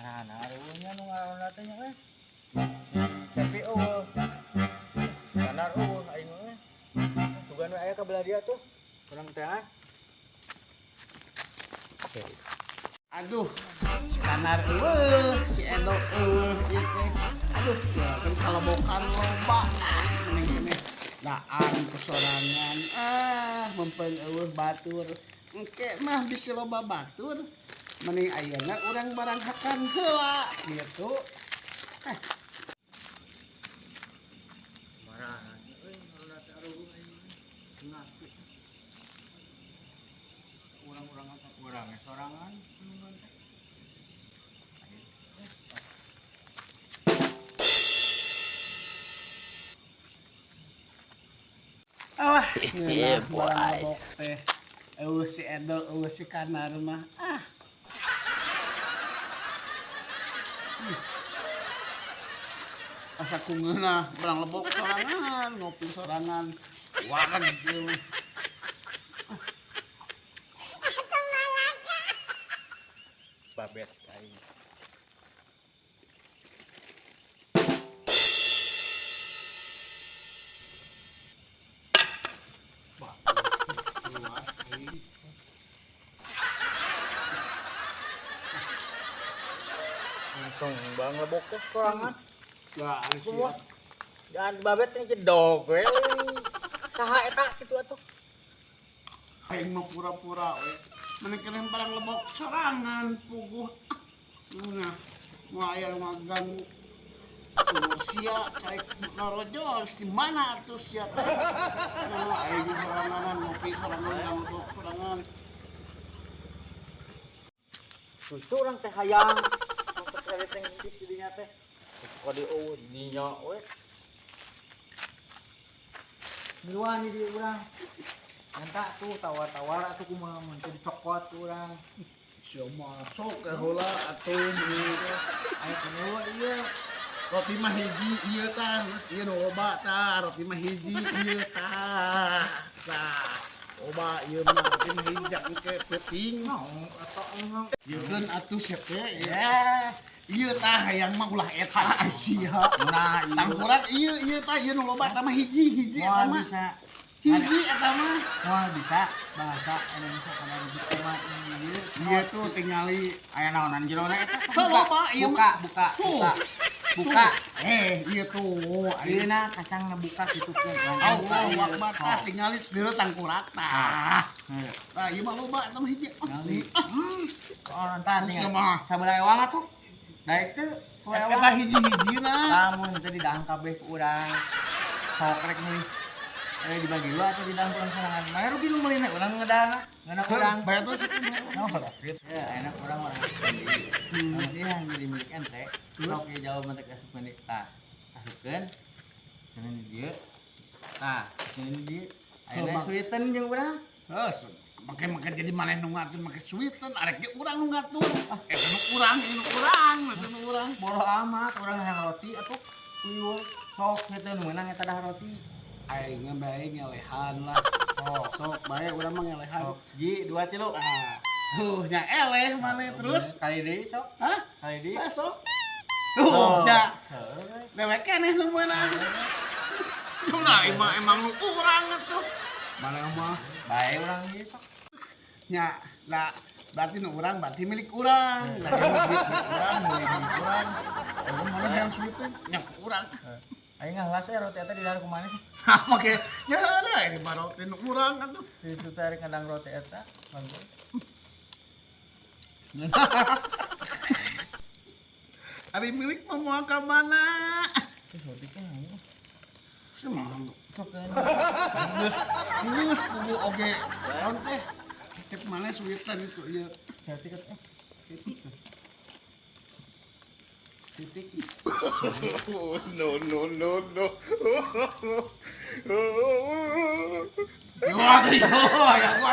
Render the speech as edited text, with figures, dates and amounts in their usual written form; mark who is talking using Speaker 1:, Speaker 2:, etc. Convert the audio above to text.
Speaker 1: Marana eueuh nya nu ngaranna teh nya euy. Si Cepi eueuh. Si Kanar eueuh aing mah euy. Sugan we aya ka belah dia tuh. Urang teh ah.
Speaker 2: Aduh, si Kanar eueuh, si Edo eueuh ieu teh. Aduh, kan kalebokan loba ah mending keneh daan kesorangan ah mempeng eueuh batur. Engke mah bisi loba batur. Mending ayeuna urang barang hakan heula gitu.
Speaker 1: Marana euy ngaranna teh eueuh aing mah. Ngerti. Urang-urang urang sorangan nungguan teh.
Speaker 2: Alah, ngeunah barang lebok teh. Eueuh si Edo, eueuh si Kanar mah. Ah. Asa ku ngeunah barang lebok sorangan, ngopi sorangan. Wareg ieu mah.
Speaker 1: Babet aing.
Speaker 2: Wah, luas aing.
Speaker 1: Langsung bang lebok teh sorangan.
Speaker 2: Lah,
Speaker 1: Kumaha?
Speaker 2: sia.
Speaker 1: Jangan babet teh jedog we. Saha eta kitu atuh?
Speaker 2: Aing mah pura-pura we. Mending keneh barang lebok sorangan puguh. Nah, moal aya nu ngaganggu. Tuh sia karek norojol di mana atuh sia teh? Nah, aing soranganan ngopi sorangan barang lebok sorangan.
Speaker 1: Susu urang teh hayang. Sok kali teh ngintip di dinya teh. Suka di eueuh di dinya we. Miluan di dieu urang. Menta tuh tawar-tawar atuh kumaha mun teu dicokot ku urang.
Speaker 2: Sia masuk ke heula atuh mending teh.
Speaker 1: Aya kumaha ieu?
Speaker 2: Roti mah hiji ieu tah, geus ieu nu loba tah, roti mah hiji ieu tah. Tah, loba ieu mah roti mah hiji engke peuting.
Speaker 1: Naon eta emang.
Speaker 2: Ieu keun atuh sia teh.
Speaker 1: Ya.
Speaker 2: Ieu tah hayang mah ulah eta sia.
Speaker 1: Nah, ieu.
Speaker 2: Tangkurak ieu ieu tah ieu nu loba eta mah hiji hiji eta
Speaker 1: Moal
Speaker 2: mah.
Speaker 1: bisa.
Speaker 2: Hiji eta mah.
Speaker 1: Moal bisa bahasa Indonesia kana gitu mah ieu.
Speaker 2: Ieu tuh tingali
Speaker 1: Aya naonan jerona eta.
Speaker 2: Tuh, loba ieu
Speaker 1: Buka,
Speaker 2: mah.
Speaker 1: buka,
Speaker 2: Tuh.
Speaker 1: buka. Buka.
Speaker 2: Ieu tuh.
Speaker 1: Ieu na kacangna buka kitu keun.
Speaker 2: Allahu Akbar tah tingali deu tangkurak tah.
Speaker 1: Heuh.
Speaker 2: Tah ieu mah loba eta mah hiji.
Speaker 1: Tingali.
Speaker 2: Ah,
Speaker 1: Soalna tah tinggal.
Speaker 2: Kumaha?
Speaker 1: Sabaraha ewang atuh? Daek teu
Speaker 2: Eta
Speaker 1: ewang.
Speaker 2: hiji-hijina.
Speaker 1: Lamun teu didang kabeh ku urang. Sok rek meuli. Dibagi dua atau didang kurang sorangan. Mana rugi nu meulina urang ngedang. Ngeunah urang.
Speaker 2: Bayar terus.
Speaker 1: No, ya, enak urang orang sendiri. Lamun ieu yang jadi milik ente, sok ieu jauh mentek asup mendek tah. Asupkeun. Cenah di dieu. Tah, cenah di dieu. Ayeuna
Speaker 2: Bang.
Speaker 1: sweeten jeung urang.
Speaker 2: Heus, make-make jadi maneh nu ngatur make sweeten, arek ge urang nu ngatur. Eta nu urang, ieu nu urang, eta nu urang.
Speaker 1: Bodoh amat urang hayang roti atuh. Uyuh, sok sweeten nu meunang eta dah roti.
Speaker 2: Aing mah bae ngelehan lah.
Speaker 1: Sok,
Speaker 2: Sok bae urang mah ngelehan.
Speaker 1: sok. Ji, dua tilu.
Speaker 2: Ah, huh, nya eleh maneh terus.
Speaker 1: Kali deui sok.
Speaker 2: Hah?
Speaker 1: Kali deui.
Speaker 2: Ah, sok. Tuh, nya
Speaker 1: Heuh.
Speaker 2: dewek keneh nu meunang. Nah, emang emang nu urang atuh. Maneh mah
Speaker 1: Bae urang ieu sok.
Speaker 2: nya lah berarti nu urang berarti milik urang. Lah ieu mah duit milik urang, milik milik urang. Urang mana yang sweeten nya urang.
Speaker 1: Aing ngalas roti eta di dalam kumaha sih?
Speaker 2: Make nya heula ini mah roti nu urang atuh.
Speaker 1: Itu tarik ngandang roti eta, bagus.
Speaker 2: Ari milik mah moal ka mana?
Speaker 1: Terus roti teh aing.
Speaker 2: Semah.
Speaker 1: Sok kan.
Speaker 2: Geus geus kudu oge. Naon teh? Cek mana sweeten itu ieu.
Speaker 1: Titik titik. Titik.
Speaker 3: No, no, no, no.
Speaker 2: Yo, yo, ya gua.